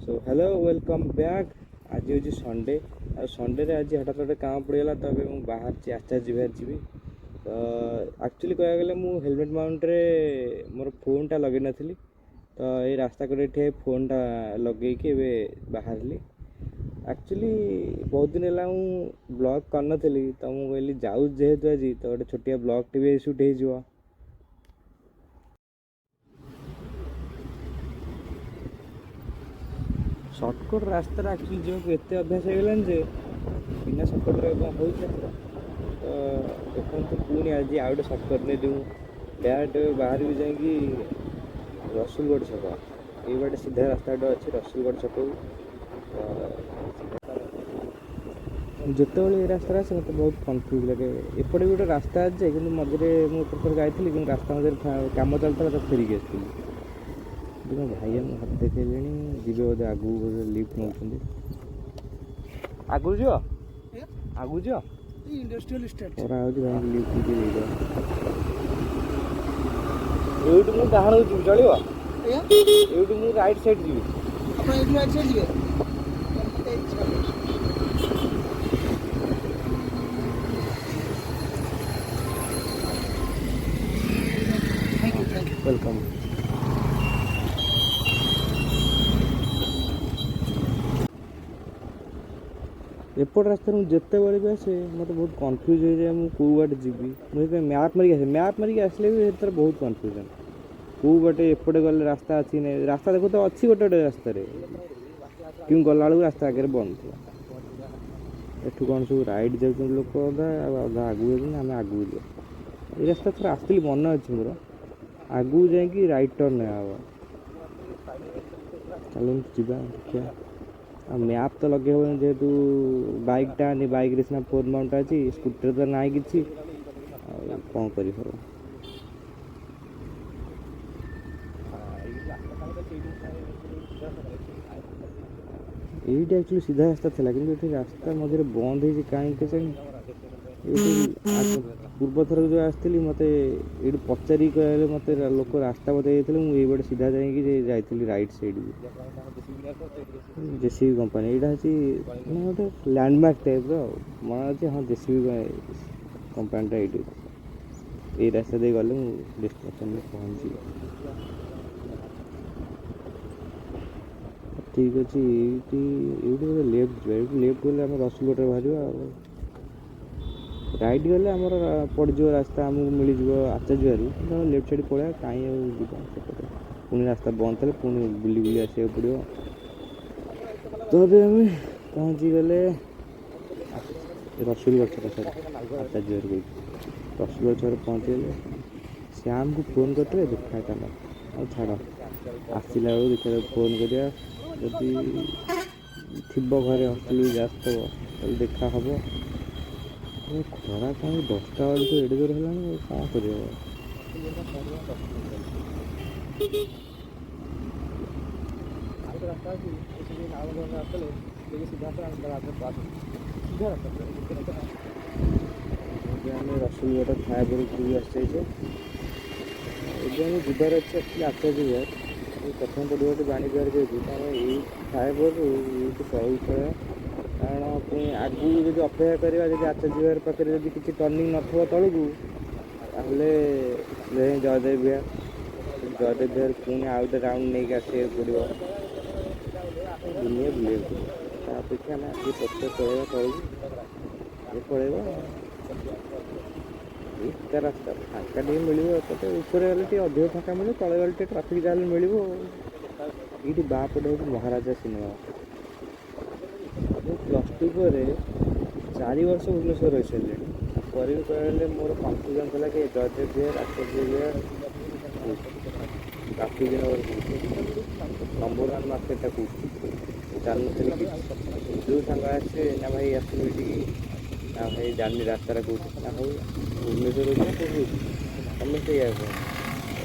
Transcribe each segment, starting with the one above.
Show hello, welcome back. ଆଜି ହେଉଛି Sunday ଆଉ ସଣ୍ଡେରେ ଆଜି ହଠାତ୍ ଗୋଟେ କାମ ପଡ଼ିଗଲା, ତ ଏବେ ମୁଁ ବାହାରିଛି ଆଚାର୍ଯ୍ୟ ବିହାର ଯିବି। ତ ଆକ୍ଚୁଆଲି କହିବାକୁ ଗଲେ ମୁଁ ହେଲମେଟ୍ ମାଉଣ୍ଟରେ ମୋର ଫୋନ୍ଟା ଲଗେଇ ନଥିଲି, ତ ଏଇ ରାସ୍ତା କଡ଼ରେ ଠିଆ ହେଇ ଫୋନ୍ଟା ଲଗେଇକି ଏବେ ବାହାରିଲି। ଆକ୍ଚୁଆଲି ବହୁତ ଦିନ ହେଲା ମୁଁ ବ୍ଲଗ୍ କରିନଥିଲି, ତ ମୁଁ କହିଲି ଯାଉଛି ଯେହେତୁ ଆଜି ତ ଗୋଟେ ଛୋଟିଆ ବ୍ଲଗ୍ଟେ ବି ସୁଟ୍ ହେଇଯିବ। ସର୍ଟକଟ୍ ରାସ୍ତାରେ ଆକ୍ଚୁଆଲି ଯିବାକୁ ଏତେ ଅଭ୍ୟାସ ହେଇଗଲାଣି ଯେ ବିନା ସର୍ଟକଟ୍ରେ କ'ଣ ହେଉଛି ଏଥର। ତ ଦେଖନ୍ତୁ, ପୁଣି ଆଜି ଆଉ ଗୋଟେ ସର୍ଟକଟ୍ ନେଲି ମୁଁ। ଡାଇରେକ୍ଟ ବାହାରିବି ଯାଇକି ରସୁଲଗଡ଼ ଛକ। ଏଇ ବାଟେ ସିଧା ରାସ୍ତାଟା ଅଛି ରସୁଲଗଡ଼ ଛକକୁ। ତ ଯେତେବେଳେ ଏ ରାସ୍ତାରେ ଆସେ ମୋତେ ବହୁତ କନଫ୍ୟୁଜ୍ ଲାଗେ। ଏପଟେ ବି ଗୋଟେ ରାସ୍ତା ଅଛି ଯେ, କିନ୍ତୁ ମଝିରେ ମୁଁ ଏପଟେ ଥରେ ଯାଇଥିଲି, କିନ୍ତୁ ରାସ୍ତା ମଝିରେ କାମ ଚାଲିଥିଲା, ତ ଫେରିକି ଆସିଥିଲି। କିନ୍ତୁ ଭାଇ ଆମକୁ ହାତ ଦେଖେଇଲେଣି, ଯିବେ ବୋଧେ ଆଗକୁ, ବୋଧେ ଲିଫ୍ଟ ନେଉଛନ୍ତି। ଆଗକୁ ଯିବ, ଆଗକୁ ଯିବ। ଇଣ୍ଡଷ୍ଟ୍ରିଆଲ ଇଷ୍ଟେଟ୍ ଖରା ହେଉଛି, ଭାଇଙ୍କୁ ଲିଫ୍ଟ ଟିକେ ଦେଇଦେବା। ଏଇଠୁ ମୁଁ ଡାହାଣକୁ ଯିବି, ଚଳିବ? ଆଜ୍ଞା। ଏଇଠୁ ମୁଁ ରାଇଟ୍ ସାଇଡ଼୍ ଯିବି। ଆପଣ ଏଇଠୁ ରାଇଟ୍ ସାଇଡ଼୍ ଯିବେ? ମତେ ଇଚ୍ଛା। Thank you, thank you. Welcome. ଏପଟ ରାସ୍ତାରେ ମୁଁ ଯେତେବେଳେ ବି ଆସେ ମୋତେ ବହୁତ କନଫ୍ୟୁଜ୍ ହେଇଯାଏ, ମୁଁ କେଉଁ ବାଟେ ଯିବି। ମୁଁ ସେଥିପାଇଁ ମ୍ୟାପ୍ ମାରିକି ଆସେ। ମ୍ୟାପ୍ ମାରିକି ଆସିଲେ ବି ସେଥିରେ ବହୁତ କନଫ୍ୟୁଜନ୍, କେଉଁ ବାଟେ ଏପଟେ ଗଲେ ରାସ୍ତା ଅଛି ନାହିଁ। ରାସ୍ତା ଦେଖୁ ତ ଅଛି ଗୋଟେ ଗୋଟେ ରାସ୍ତାରେ, କିନ୍ତୁ ଗଲାବେଳକୁ ରାସ୍ତା ଆଗରେ ବନ୍ଦ ଥିଲା। ଏଠୁ କ'ଣ ସବୁ ରାଇଟ୍ ଯାଉଛନ୍ତି ଲୋକ ଅଧା, ଆଉ ଅଧା ଆଗକୁ ଯାଉଛନ୍ତି। ଆମେ ଆଗକୁ ଯିବା। ଏଇ ରାସ୍ତା ଥରେ ଆସିଥିଲି, ମନେ ଅଛି ମୋର। ଆଗକୁ ଯାଇକି ରାଇଟ୍ ଟର୍ନ ନେବା ହେବ। ଚାଲନ୍ତୁ ଯିବା, ଦେଖିବା। ଆଉ ମ୍ୟାପ୍ ତ ଲଗେଇ ହେବନି, ଯେହେତୁ ବାଇକ୍ଟା ଆନି, ବାଇକ୍ରେ ସିନା ଫୋନ୍ ମାଉଣ୍ଟ ଅଛି, ସ୍କୁଟିରେ ତ ନାହିଁ କିଛି, ଆଉ କ'ଣ କରିହେବ। ଏଇଠି ଆକ୍ଚୁଆଲି ସିଧା ରାସ୍ତା ଥିଲା, କିନ୍ତୁ ଏଠି ରାସ୍ତା ମଝିରେ ବନ୍ଦ ହେଇଛି କାହିଁକି କେଜାଣି। ଏଇଠି ପୂର୍ବ ଥର ଯେଉଁ ଆସିଥିଲି, ମୋତେ ଏଇଠି ପଚାରିକି କହିଲେ, ମୋତେ ଲୋକ ରାସ୍ତା ବତାଇ ଦେଇଥିଲେ। ମୁଁ ଏଇବାଟେ ସିଧା ଯାଇକି ଯାଇଥିଲି ରାଇଟ୍ ସାଇଡ଼୍କୁ। ଜେସିବି କମ୍ପାନୀ ଏଇଟା ହେଉଛି, ମାନେ ଗୋଟେ ଲ୍ୟାଣ୍ଡମାର୍କ ଟାଇପ୍ର। ଆଉ ମନେ ଅଛି, ହଁ, ଜେସିବି କମ୍ପାନୀଟା ଏଇଠି ଅଛି। ଏଇ ରାସ୍ତା ଦେଇ ଗଲେ ମୁଁ ଡେଷ୍ଟିନେସନ୍ରେ ପହଞ୍ଚିବି। ଠିକ୍ ଅଛି, ଏଇଠି ବୋଧେ ଲେଫ୍ଟ ଯିବା। ଏଇଠି ଲେଫ୍ଟ ଗଲେ ଆମେ ରସୁଲଗଡ଼ରେ ବାହାରିବା, ଆଉ ରାଇଟ୍ ଗଲେ ଆମର ପଡ଼ିଯିବ ରାସ୍ତା, ଆମକୁ ମିଳିଯିବ ଆଚାର୍ଯ୍ୟବିହାରରୁ। କିନ୍ତୁ ଆମେ ଲେଫ୍ଟ ସାଇଡ଼୍ ପଳେଇବା, କାହିଁ ଆଉ ଯିବା ସେପଟେ। ପୁଣି ରାସ୍ତା ବନ୍ଦ ଥିଲେ ପୁଣି ବୁଲି ବୁଲି ଆସିବାକୁ ପଡ଼ିବ। ତ ଏବେ ଆମେ ପହଞ୍ଚିଗଲେ ରସୁଲଗଡ଼ ଛକ, ସରି ଆଚାର୍ଯ୍ୟବିହାର କହୁଛି, ରସୁଲଗଡ଼ ଛକରେ ପହଞ୍ଚିଗଲେ। ଶ୍ୟାମକୁ ଫୋନ୍ କରିଥିଲେ, ଦେଖା ହେଇଥାନ୍ତା। ଆଉ ଛାଡ଼, ଆସିଲା ବେଳକୁ ଦେଖିବା, ଫୋନ୍ କରିବା। ଯଦି ଥିବ ଘରେ, ହଷ୍ଟେଲକୁ ଆସିଥିବ, ତାହେଲେ ଦେଖା ହେବ। ଏ ଖରା କ'ଣ 10ଟା ବେଳକୁ ଏଡ଼େ ଜୋର ହେଲାଣି, ଆଉ କ'ଣ କରିହେବ। ଆଉ ଗୋଟେ ରାସ୍ତା ଅଛି, ସେ ନାଳ ଆସିଲେ ସିଧା ସିଧା ରାସ୍ତା। ଏବେ ଆମେ ରସୁଲଗଡ଼ ଫ୍ଲାଏଓଭର ଉପରକୁ ଆସିଯାଇଛେ। ଏବେ ଆମେ ଯିବାର ଅଛି ଆକ୍ଚୁଆଲି ଆଚାର୍ଯ୍ୟ ବିହାର। ପ୍ରଥମେ ପଡ଼ିବ ଗୋଟେ ବାଣୀ ବିହାର। ଯେହେତୁ ତ ଆମେ ଏଇ ଫ୍ଲାଏଓଭରରୁ ଏଇଠୁ ତଳକୁ ପଳେଇବା, କାରଣ ପୁଣି ଆଗକୁ ଯଦି ଅପେକ୍ଷା କରିବା, ଯଦି ଆଚାର୍ଯ୍ୟ ବିହାର ପାଖରେ ଯଦି କିଛି ଟର୍ଣ୍ଣିଂ ନଥିବ ତଳକୁ, ତାହେଲେ ଯାଇ ଜୟଦେବ ବିହାର, ଜୟଦେବ ବିହାର ପୁଣି ଆଉ ଗୋଟେ ରାଉଣ୍ଡ ନେଇକି ଆସିବାକୁ ପଡ଼ିବ, ଦୁନିଆ ବୁଲିବାକୁ ପଡ଼ିବ। ତା ଅପେକ୍ଷା ଆମେ ଆସିକି ପଛରେ ପଳେଇବା, ତଳକୁ ଏ ପଳେଇବା। ଏଇ ସିଧା ରାସ୍ତା ଫାଙ୍କା ଟିକେ ମିଳିବ। ଏପଟେ ଉପରେ ଗଲେ ଟିକେ ଅଧିକ ଫାଙ୍କା ମିଳିବ, ତଳେ ଗଲେ ଟିକେ ଟ୍ରାଫିକ୍ ଯାହେଲେ ମିଳିବ। ଏଇଠି ବାଁ ପଟେ ହେଉଛି ମହାରାଜା ସିନେମା। ମୁଁ +2 ପରେ 4 ବର୍ଷ ଭୁବନେଶ୍ୱର ରହିସାରିଲିଣି, ପରେ ବି କହିବାକୁ ଗଲେ ମୋର କନଫ୍ୟୁଜନ୍ ଥିଲା କି ଜୟଦେବ ବିହାର, ଆଚାର୍ଯ୍ୟ ବିହାର କୋଉଠି, ବାପୁଜୀ ନଗର କୋଉଠି, ନମ୍ବର 1 ମାର୍କେଟଟା କୋଉଠି, ଜାଣିନଥିଲି କିଛି। ଯେଉଁ ସାଙ୍ଗ ଆସିବେ, ନା ଭାଇ ଆସିବୁ ଏଇଠିକି, ନା ଭାଇ ଜାଣିନି ରାସ୍ତାଟା କୋଉଠି, ନା ହଉ ଭୁବନେଶ୍ୱର ରହୁଛି ନା କୋଉଠି ରହୁଛି, ସମସ୍ତେ ଏଇଆ କୁହନ୍ତି।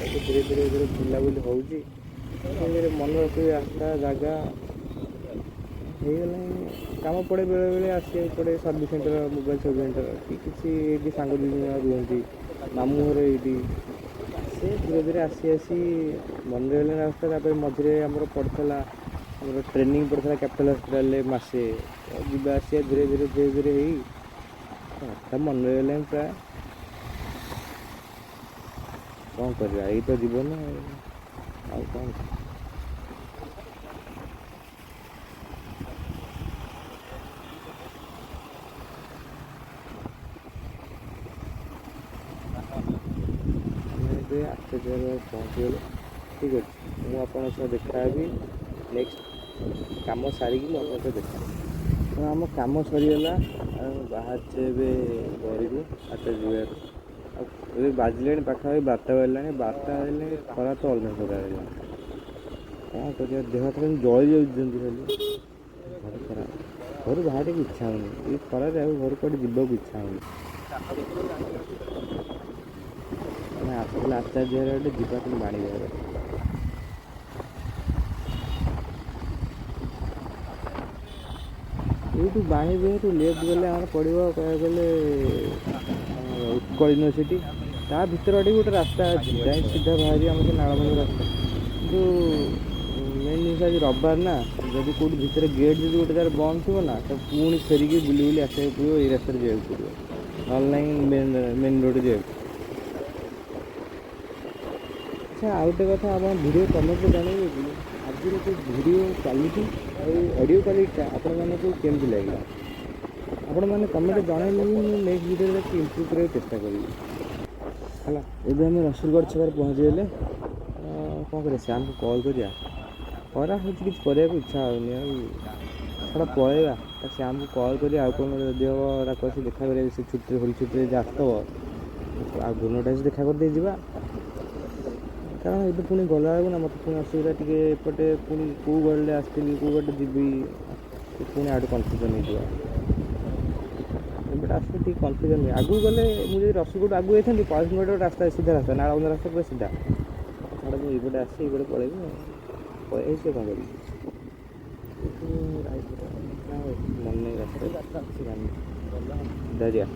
ଏବେ ଧୀରେ ଧୀରେ ଧୀରେ ବୁଲାବୁଲି ହେଉଛି, ଧୀରେ ଧୀରେ ମନେ ରଖିବି ରାସ୍ତା ଜାଗା ହେଇଗଲାଣି। କାମ ପଡ଼େ ବେଳେବେଳେ ଆସିବାକୁ ପଡ଼େ service centre, mobile service centre କି କିଛି। ଏଇଠି ସାଙ୍ଗ ଦୁଇ ଜଣ ରୁହନ୍ତି, ମାମୁଁ ଘର ଏଇଠି। ସେ ଧୀରେ ଧୀରେ ଆସି ଆସି ମନେ ରହିଲାଣି ରାସ୍ତା। ତାପରେ ମଝିରେ ଆମର ପଡ଼ିଥିଲା ଆମର ଟ୍ରେନିଂ ପଡ଼ିଥିଲା କ୍ୟାପିଟାଲ୍ ହସ୍ପିଟାଲରେ ମାସେ, ତ ଯିବା ଆସିବା ଧୀରେ ଧୀରେ ଧୀରେ ଧୀରେ ହେଇ କଥା ମନେ ରହିଗଲାଣି ପ୍ରାୟ। କ'ଣ କରିବା, ଏଇ ତ ଜୀବନ ଆଉ କ'ଣ। ଆମେ ଏବେ ଆଚାର୍ଯ୍ୟ ପହଞ୍ଚିଗଲେ। ଠିକ୍ ଅଛି, ମୁଁ ଆପଣଙ୍କ ସହ ଦେଖା ହେବି ନେକ୍ସଟ କାମ ସାରିକି, ମୁଁ ଆପଣଙ୍କ ସହ ଦେଖା ହେବି। ତ ଆମ କାମ ସରିଗଲା ଆଉ ବାହାରିଛେ ଏବେ ଘରକୁ ଆଚାର୍ଯ୍ୟ ବିହାରରୁ। ଆଉ ଏବେ ବାଜିଲାଣି ପାଖାପାଖି 12ଟା ବାଜିଲାଣି। 12ଟା ବାଜିଲାଣି, ଖରା ତ ଅଲଗା ପ୍ରକାର ହେଲାଣି। କ'ଣ କରିବା, ଦେହ ହାତ ଖାଲି ଜଳି ଯାଉଛି ଯେମିତି ଖାଲି। ଘରେ ଖରା, ଘରୁ ବାହାରିବାକୁ ଇଚ୍ଛା ହେଉନି ଏଇ ଖରାରେ, ଆଉ ଘରୁ କୁଆଡ଼େ ଯିବାକୁ ଇଚ୍ଛା ହେଉନି। ଆମେ ଆସିଥିଲେ ଆଚାର୍ଯ୍ୟ ବିହାର ଆଡ଼େ, ଯିବା କିନ୍ତୁ ବାଣୀ ବିହାର। ଏଇଠୁ ବାଣୀ ବିହାରରୁ ଲେଫ୍ଟ ଗଲେ ଆମର ପଡ଼ିବ କହିବାକୁ ଗଲେ ଆମର ଉତ୍କଳ ୟୁନିଭର୍ସିଟି। ତା ଭିତର ଆଡ଼େ ବି ଗୋଟେ ରାସ୍ତା ଅଛି, ଯାଇ ସିଧା ବାହାରି ଆମର ସେ ନାଳବନ୍ଧ ରାସ୍ତା। କିନ୍ତୁ ମେନ୍ ଜିନିଷ ଆଜି ରବିବାର ନା, ଯଦି କେଉଁଠି ଭିତରେ ଗେଟ୍ ଯଦି ଗୋଟେ ଜାଗାରେ ବନ୍ଦ ଥିବ ନା, ତ ପୁଣି ଫେରିକି ବୁଲି ବୁଲି ଆସିବାକୁ ପଡ଼ିବ, ଏଇ ରାସ୍ତାରେ ଯିବାକୁ ପଡ଼ିବ, ନହେଲେ ନାହିଁ ମେନ୍ ମେନ୍ ରୋଡ଼ରେ ଯିବାକୁ। ଆଚ୍ଛା, ଆଉ ଗୋଟେ କଥା, ଆପଣ ଭିଡ଼ିଓ କମେଣ୍ଟରେ ଜଣାଇବେ କି ଆଜିର ଯେଉଁ ଭିଡ଼ିଓ କ୍ୱାଲିଟି ଆଉ ଅଡ଼ିଓ କ୍ୱାଲିଟିଟା ଆପଣମାନଙ୍କୁ କେମିତି ଲାଗିଲା। ଆପଣମାନେ କମେଣ୍ଟରେ ଜଣାଇଲେ ହିଁ ମୁଁ ନେକ୍ସଟ ଭିଡ଼ିଓରେ ତାକୁ ଇମ୍ପ୍ରୁଭ୍ କରିବାକୁ ଚେଷ୍ଟା କରିବି। ହେଲା, ଏବେ ଆମେ ରସୁଲଗଡ଼ ଛକରେ ପହଞ୍ଚିଗଲେ। କ'ଣ କରିବା, ଶ୍ୟାମକୁ କଲ୍ କରିବା। ଖରା ହେଉଛି, କିଛି କରିବାକୁ ଇଚ୍ଛା ହେଉନି, ଆଉ ଛାଡ଼ ପଳେଇବା। ତା ଶ୍ୟାମକୁ କଲ୍ କରିବା, ଆଉ କ'ଣ ଯଦି ହେବ ତାକୁ ଆସି ଦେଖା କରିବା। ସେ ଛୁଟିରେ, ହୋଲି ଛୁଟିରେ ଯଦି ଆସିଥିବ, ଆଉ ଦିନଟା ଆସି ଦେଖା କରିଦେଇ ଯିବା। କାରଣ ଏବେ ପୁଣି ଗଲାବେଳକୁ ନା ମୋତେ ପୁଣି ଅସୁବିଧା ଟିକେ, ଏପଟେ ପୁଣି କେଉଁ ଗାଡ଼ିରେ ଆସିଥିଲି, କେଉଁ ଗାଡ଼ିରେ ଯିବି, ପୁଣି ଆଡ଼ୁ କନଫ୍ୟୁଜନ୍ ହେଇଯିବ। ଏପଟେ ଆସିଲେ ଟିକେ କନଫ୍ୟୁଜନ୍ ହୁଏ। ଆଗକୁ ଗଲେ, ମୁଁ ଯଦି ରସୁଲଗଡ଼ ଆଗକୁ ଯାଇଥାନ୍ତି, ପଳାଶୁଣି ଗୋଟେ ରାସ୍ତା, ସିଧା ରାସ୍ତା, ନାଳବନ୍ଧ ରାସ୍ତା ପୁରା ସିଧା। ଛାଡ଼, ମୁଁ ଏଇପଟେ ଆସିଛି, ଏଇପଟେ ପଳେଇବି ଆଉ ପଳେଇ ସେ କ'ଣ କରିବି। ଏଠୁ ରାଇଟ୍ ନା ମନେ ନାହିଁ ରାସ୍ତା, କିଛି ଜାଣିନି। ସିଧା ଯିବା।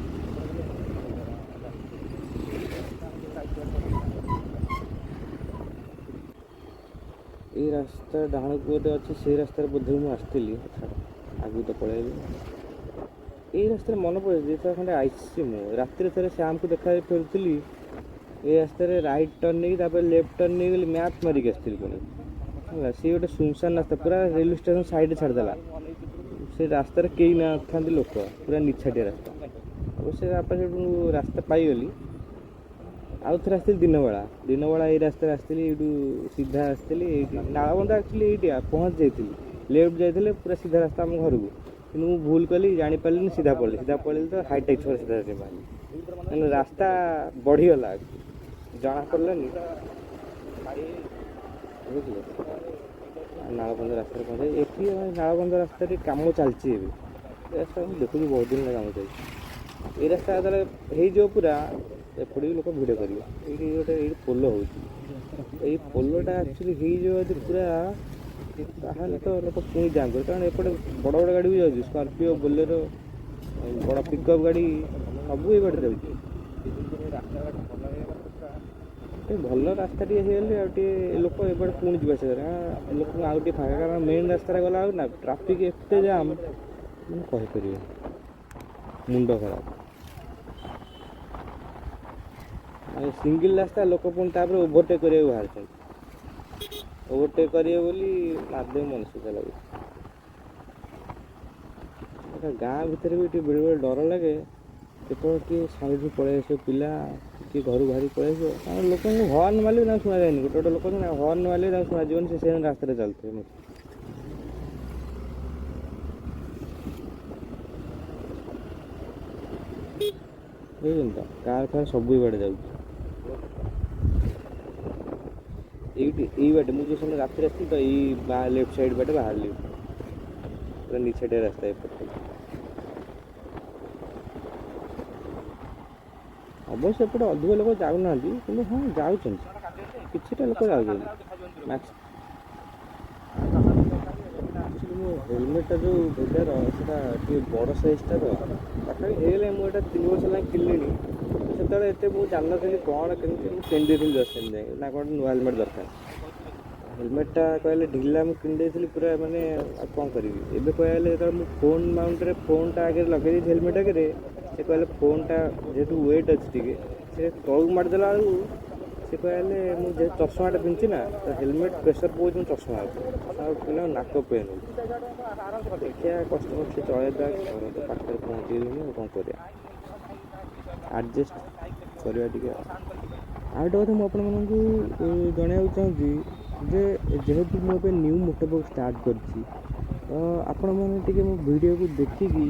ଏଇ ରାସ୍ତା ଡାହାଣକୁ ଗୋଟେ ଅଛି, ସେଇ ରାସ୍ତାରେ ବୋଧେ ମୁଁ ଆସିଥିଲି। ଛାଡ଼, ଆଗକୁ ତ ପଳେଇବି। ଏଇ ରାସ୍ତାରେ ମନେ ପଡ଼ୁଛି ଦୁଇଥର ଖଣ୍ଡେ ଆସିଛି ମୁଁ। ରାତିରେ ଥରେ ଶ୍ୟାମକୁ ଦେଖା ଫେରୁଥିଲି ଏଇ ରାସ୍ତାରେ, ରାଇଟ୍ ଟର୍ନ ନେଇକି ତାପରେ ଲେଫ୍ଟ ଟର୍ନ ନେଇଗଲି, ମ୍ୟାପ୍ ମାରିକି ଆସିଥିଲି ପୁଣି। ହେଲା, ସିଏ ଗୋଟେ ସୁନସାନ ରାସ୍ତା, ପୁରା ରେଲୱେ ଷ୍ଟେସନ ସାଇଡ଼୍ରେ ଛାଡ଼ିଦେଲା। ସେ ରାସ୍ତାରେ କେହି ନଥାନ୍ତି ଲୋକ, ପୁରା ନିଛାଟିଆ ରାସ୍ତା। ଅବଶ୍ୟ ତାପରେ ସେଠୁ ରାସ୍ତା ପାଇଗଲି। ଆଉ ଥରେ ଆସିଥିଲି ଦିନବେଳା, ଦିନବେଳା ଏଇ ରାସ୍ତାରେ ଆସିଥିଲି, ଏଇଠୁ ସିଧା ଆସିଥିଲି। ଏଇଠି ନାଳବନ୍ଧ ଆକ୍ଚୁଆଲି ଏଇଠି ପହଞ୍ଚି ଯାଇଥିଲି। ଲେଫ୍ଟ ଯାଇଥିଲେ ପୁରା ସିଧା ରାସ୍ତା ଆମ ଘରକୁ, କିନ୍ତୁ ମୁଁ ଭୁଲ କଲି, ଜାଣିପାରିଲିନି, ସିଧା ପଳେଇଲି। ସିଧା ପଳେଇଲି ତ ହାଇଟେକ୍ ଛକରେ ସିଧା ଯାଇ ବାହାରିଲି। ମାନେ ରାସ୍ତା ବଢ଼ିଗଲା, ଜଣା ପଡ଼ିଲାନି, ବୁଝିଲେ। ନାଳବନ୍ଧ ରାସ୍ତାରେ ପହଞ୍ଚି ଏଠି ନାଳବନ୍ଧ ରାସ୍ତାରେ କାମ ଚାଲିଛି ଏବେ। ଏ ରାସ୍ତା ମୁଁ ଦେଖୁଛି ବହୁତ ଦିନ ହେଲା କାମ ଚାଲିଛି। ଏଇ ରାସ୍ତା ଯେତେବେଳେ ହେଇଯିବ ପୁରା, ଏପଟେ ବି ଲୋକ ଭିଡ଼ କରିବେ। ଏଇଠି ଗୋଟେ ଏଇଠି ପୋଲ ହେଉଛି, ଏଇ ପୋଲଟା ଆକ୍ଚୁଆଲି ହେଇଯିବ ଯଦି ପୁରା, ତାହେଲେ ତ ଲୋକ ପୁଣି ଜାମ୍ କରିବେ। କାରଣ ଏପଟେ ବଡ଼ ବଡ଼ ଗାଡ଼ି ବି ଯାଉଛି, ସ୍କର୍ପିଓ, ବୋଲେରୋ, ବଡ଼ ପିକଅପ୍ ଗାଡ଼ି ସବୁ ଏଇବାଟେ ଯାଉଛି। ଟିକେ ଭଲ ରାସ୍ତା ଟିକେ ହେଇଗଲେ ଆଉ ଟିକେ ଲୋକ ଏପଟେ ପୁଣି ଯିବା ଆସିବା କରିବେ, ଲୋକଙ୍କୁ ଆଉ ଟିକେ ଫାଙ୍କା। କାରଣ ମେନ୍ ରାସ୍ତାରେ ଗଲାବେଳକୁ ନା ଟ୍ରାଫିକ୍ ଏତେ ଜାମ୍, ମାନେ କହିପାରିବେନି, ମୁଣ୍ଡ ଖରାପ। ଆଉ ସିଙ୍ଗିଲ୍ ରାସ୍ତା, ଲୋକ ପୁଣି ତାପରେ ଓଭରଟେକ୍ କରିବାକୁ ବାହାରିଛନ୍ତି। ଓଭରଟେକ୍ କରିବେ ବୋଲି ମାରିଦେବେ ମଣିଷ ଲାଗୁଛି। ଗାଁ ଭିତରେ ବି ଟିକେ ବେଳେବେଳେ ଡର ଲାଗେ, କେତେବେଳେ କିଏ ସାଇଡ଼ରୁ ପଳେଇ ଆସିବ ପିଲା, କିଏ ଘରୁ ବାହାରିକି ପଳେଇ ଆସିବ। କାରଣ ଲୋକଙ୍କୁ ହର୍ନ ମାରିଲେ ବି ତାଙ୍କୁ ଶୁଣାଯାଏନି। ଗୋଟେ ଗୋଟେ ଲୋକ ଅଛନ୍ତି, ହର୍ନ ମାରିଲେ ତାଙ୍କୁ ଶୁଣାଯିବନି, ସେ ସେମିତି ରାସ୍ତାରେ ଚାଲୁଥିବେ। ମୋତେ ବୁଝୁଛନ୍ତି ତ, କାର୍ ଫାର୍ ସବୁ ଏଇ ବାଟେ ଯାଉଛି। ଏଇଠି ଏଇ ବାଟେ ମୁଁ ଯେଉଁ ସମୟ ରାତିରେ ଆସିଥିଲି ତ ଏଇ ଲେଫ୍ଟ ସାଇଡ଼୍ ବାଟେ ବାହାରିଲି, ପୁରା ନିଛାଟିଆ ରାସ୍ତା ଏପଟେ। ଅବଶ୍ୟ ଏପଟେ ଅଧିକ ଲୋକ ଯାଉନାହାନ୍ତି, କିନ୍ତୁ ହଁ ଯାଉଛନ୍ତି, କିଛିଟା ଲୋକ ଯାଉଛନ୍ତି ମ୍ୟାକ୍ସ। ଆକ୍ଚୁଆଲି ମୋ ହେଲମେଟ୍ଟା ଯେଉଁ ଭେଗାର, ସେଇଟା ଟିକେ ବଡ଼ ସାଇଜ୍ଟା ତ ପାଖାପାଖି ହେଇଗଲାଣି। ମୁଁ ଏଇଟା 3 ବର୍ଷ ହେଲାଣି କିଣିଲିଣି, ସେତେବେଳେ ଏତେ ମୁଁ ଜାଣିନଥିଲି କ'ଣ କେମିତି, ମୁଁ କିଣି ଦେଇଥିଲି ଜଷ୍ଟ ସେମିତି ଯାଇକି, ନା କ'ଣ ନୂଆ ହେଲମେଟ୍ ଦରକାର। ହେଲମେଟ୍ଟା କହିଲେ ଢିଲା ମୁଁ କିଣିଦେଇଥିଲି ପୁରା, ମାନେ ଆଉ କ'ଣ କରିବି। ଏବେ କହିବାକୁ ଗଲେ ଯେତେବେଳେ ମୁଁ ଫୋନ୍ ମାଉଣ୍ଟରେ ଫୋନ୍ଟା ଆଗରେ ଲଗେଇ ଦେଇଛି ହେଲମେଟ୍ ଆଗରେ, ସେ କହିଲେ ଫୋନ୍ଟା ଯେହେତୁ ୱେଟ୍ ଅଛି ଟିକେ, ସେ ତଳକୁ ମାରିଦେଲା ବେଳକୁ ସେ କହିଲେ ମୁଁ ଯେହେତୁ ଚଷମାଟା ପିନ୍ଧିଛି ନା, ତ ହେଲମେଟ୍ ପ୍ରେସର୍ ପକାଉଛି ମୋ ଚଷମା ଉପରେ, ଚଷମା ପିନ୍ଧିଲା ନାକ ପେନ୍ ହେଉଛି। ଦେଖିବା କଷ୍ଟମଷ୍ଟେ ଚଳେଇବା, ଘର ତ ପାଖରେ ପହଞ୍ଚିଗଲିଣି, ଆଉ କ'ଣ କରିବା, ଆଡ଼ଜଷ୍ଟ କରିବା ଟିକେ। ଆଉ ଆଉ ଗୋଟେ କଥା ମୁଁ ଆପଣମାନଙ୍କୁ ଜଣାଇବାକୁ ଚାହୁଁଛି ଯେ ଯେହେତୁ ମୁଁ ଏବେ ନ୍ୟୁ ମୋଟୋ ବ୍ଲଗ୍ ଷ୍ଟାର୍ଟ କରିଛି, ତ ଆପଣମାନେ ଟିକେ ମୋ ଭିଡ଼ିଓକୁ ଦେଖିକି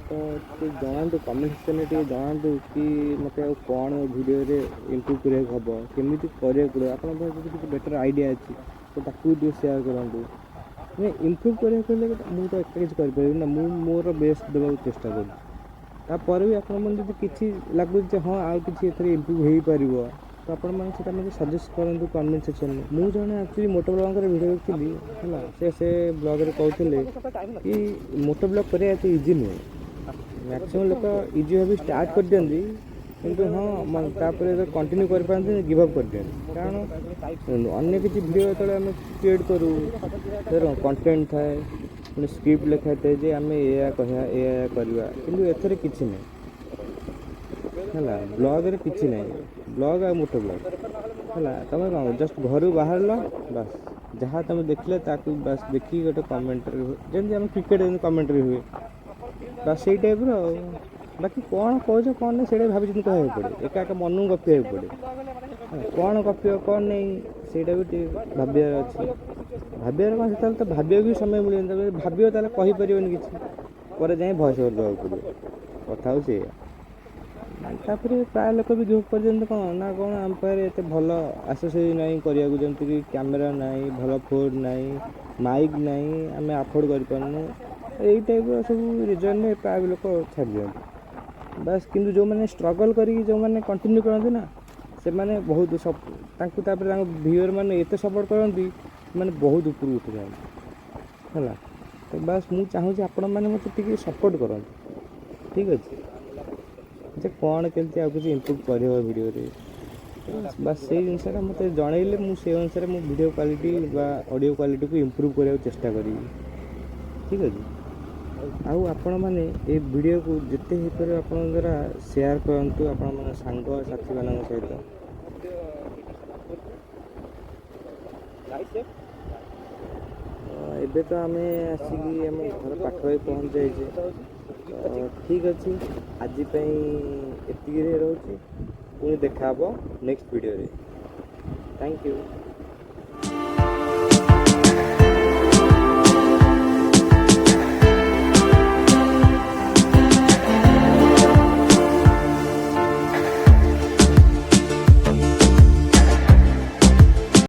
ତ ଟିକେ ଜଣାନ୍ତୁ, କମେଣ୍ଟ ସେକ୍ସନ୍ରେ ଟିକେ ଜଣାନ୍ତୁ କି ମୋତେ ଆଉ କ'ଣ ମୋ ଭିଡ଼ିଓରେ ଇମ୍ପ୍ରୁଭ୍ କରିବାକୁ ହେବ, କେମିତି କରିବାକୁ ପଡ଼ିବ। ଆପଣଙ୍କ ପାଖରେ ଯଦି କିଛି ବେଟର୍ ଆଇଡ଼ିଆ ଅଛି ତ ତାକୁ ବି ଟିକେ ସେୟାର କରନ୍ତୁ। ମାନେ ଇମ୍ପ୍ରୁଭ୍ କରିବାକୁ ହେଲେ ମୁଁ ତ ଏକା କିଛି କରିପାରିବିନି ନା, ମୁଁ ମୋର ବେଷ୍ଟ ଦେବାକୁ ଚେଷ୍ଟା କରୁଛି। ତାପରେ ବି ଆପଣମାନେ ଯଦି କିଛି ଲାଗୁଛି ଯେ ହଁ ଆଉ କିଛି ଏଥିରେ ଇମ୍ପ୍ରୁଭ୍ ହେଇପାରିବ, ତ ଆପଣମାନେ ସେଇଟା ମୋତେ ସଜେଷ୍ଟ କରନ୍ତୁ କମେଣ୍ଟ ସେକ୍ସନ୍ରେ। ମୁଁ ଜଣେ ଆକ୍ଚୁଆଲି ମୋଟୋ ବ୍ଲଗଙ୍କର ଭିଡ଼ିଓ ଦେଖିଥିଲି ହେଲା, ସେ ସେ ବ୍ଲଗ୍ରେ କହୁଥିଲେ କି ମୋଟୋ ବ୍ଲଗ୍ କରିବା ଏତେ ଇଜି ନୁହେଁ। ମ୍ୟାକ୍ସିମମ୍ ଲୋକ ଇଜି ଭାବି ଷ୍ଟାର୍ଟ କରିଦିଅନ୍ତି, କିନ୍ତୁ ହଁ ତାପରେ ଯେତେବେଳେ କଣ୍ଟିନ୍ୟୁ କରିପାରନ୍ତିନି, ଗିଭ୍ ଅପ୍ କରିଦିଅନ୍ତି। କାରଣ ଅନ୍ୟ କିଛି ଭିଡ଼ିଓ ଯେତେବେଳେ ଆମେ କ୍ରିଏଟ୍ କରୁ, ସେଥିରେ କଣ୍ଟେଣ୍ଟ ଥାଏ, ପୁଣି ସ୍କ୍ରିପ୍ଟ ଲେଖା ଥାଏ ଯେ ଆମେ ଏଇଆ କହିବା, ଏଇଆ ଏଇଆ କରିବା, କିନ୍ତୁ ଏଥିରେ କିଛି ନାହିଁ ହେଲା। ବ୍ଲଗ୍ରେ କିଛି ନାହିଁ, ବ୍ଲଗ୍ ଆଉ ମୋଟୋ ବ୍ଲଗ୍ ହେଲା। ତୁମେ କ'ଣ ଜଷ୍ଟ ଘରୁ ବାହାରିଲ, ବାସ୍ ଯାହା ତୁମେ ଦେଖିଲେ ତାକୁ ବାସ୍ ଦେଖିକି ଗୋଟେ କମେଣ୍ଟରେ, ଯେମିତି ଆମେ କ୍ରିକେଟ୍ ଯେମିତି କମେଣ୍ଟରେ ହୁଏ, ବାସ୍ ସେଇ ଟାଇପ୍ର। ଆଉ ବାକି କ'ଣ କହୁଛ କ'ଣ ନାହିଁ ସେଇଟା ଭାବିଚିନ୍ତି କହିବାକୁ ପଡ଼େ, ଏକା ଏକା ମନକୁ ଗପିବାକୁ ପଡ଼େ। କ'ଣ ଗପିବ କ'ଣ ନାହିଁ ସେଇଟା ବି ଟିକେ ଭାବିବାର ଅଛି। ଭାବିବାର କ'ଣ, ସେତେବେଳେ ତ ଭାବିବାକୁ ବି ସମୟ ମିଳିବନି। ତାପରେ ଭାବିବ ତାହେଲେ କହିପାରିବନି କିଛି, ପରେ ଯାଇ ଭଏସ୍ ଓଭର୍ ଦେବାକୁ ପଡ଼ିବ। କଥା ହେଉଛି ଏଇଆ। ତାପରେ ପ୍ରାୟ ଲୋକ ବି ଗିଭ୍ କରିଦିଅନ୍ତି, କ'ଣ ନା କ'ଣ ଆମ ପାଖରେ ଏତେ ଭଲ ଆସେସରି ନାହିଁ କରିବାକୁ, ଯେମିତିକି କ୍ୟାମେରା ନାହିଁ, ଭଲ ଫୋନ୍ ନାହିଁ, ମାଇକ୍ ନାହିଁ, ଆମେ ଆଫୋର୍ଡ଼ କରିପାରୁନୁ, ଏଇ ଟାଇପ୍ର ସବୁ ରିଜନ୍ରେ ପ୍ରାୟ ଲୋକ ଛାଡ଼ି ଦିଅନ୍ତି ବାସ୍। କିନ୍ତୁ ଯେଉଁମାନେ ଷ୍ଟ୍ରଗଲ୍ କରିକି ଯେଉଁମାନେ କଣ୍ଟିନ୍ୟୁ କରନ୍ତି ନା, ସେମାନେ ବହୁତ ତାଙ୍କୁ ତାପରେ ତାଙ୍କ ଭିଉଅର୍ ମାନେ ଏତେ ସପୋର୍ଟ କରନ୍ତି, ସେମାନେ ବହୁତ ଉପରକୁ ଉଠିଯାଆନ୍ତି ହେଲା। ତ ବାସ୍ ମୁଁ ଚାହୁଁଛି ଆପଣମାନେ ମୋତେ ଟିକେ ସପୋର୍ଟ କରନ୍ତୁ, ଠିକ୍ ଅଛି, ଯେ କ'ଣ କେମିତି ଆଉ କିଛି ଇମ୍ପ୍ରୁଭ୍ କରିହେବ ଭିଡ଼ିଓରେ, ବାସ୍ ସେଇ ଜିନିଷଟା ମୋତେ ଜଣେଇଲେ ମୁଁ ସେଇ ଅନୁସାରେ ମୁଁ ଭିଡ଼ିଓ କ୍ୱାଲିଟି ବା ଅଡ଼ିଓ କ୍ୱାଲିଟିକୁ ଇମ୍ପ୍ରୁଭ୍ କରିବାକୁ ଚେଷ୍ଟା କରିବି, ଠିକ୍ ଅଛି। ଆଉ ଆପଣମାନେ ଏ ଭିଡ଼ିଓକୁ ଯେତେ ହେଇପାରିବ ଆପଣଙ୍କ ଦ୍ୱାରା ସେୟାର କରନ୍ତୁ ଆପଣମାନଙ୍କ ସାଙ୍ଗସାଥିମାନଙ୍କ ସହିତ। Ride safe. ଏବେ ତ ଆମେ ଆସିକି ଆମ ଘର ପାଖାପାଖି ପହଞ୍ଚି ଯାଇଛେ। ତ ଠିକ୍ ଅଛି, ଆଜି ପାଇଁ ଏତିକିରେ ରହୁଛି। ପୁଣି ଦେଖା ହେବ ନେକ୍ସଟ ଭିଡ଼ିଓରେ। Thank you.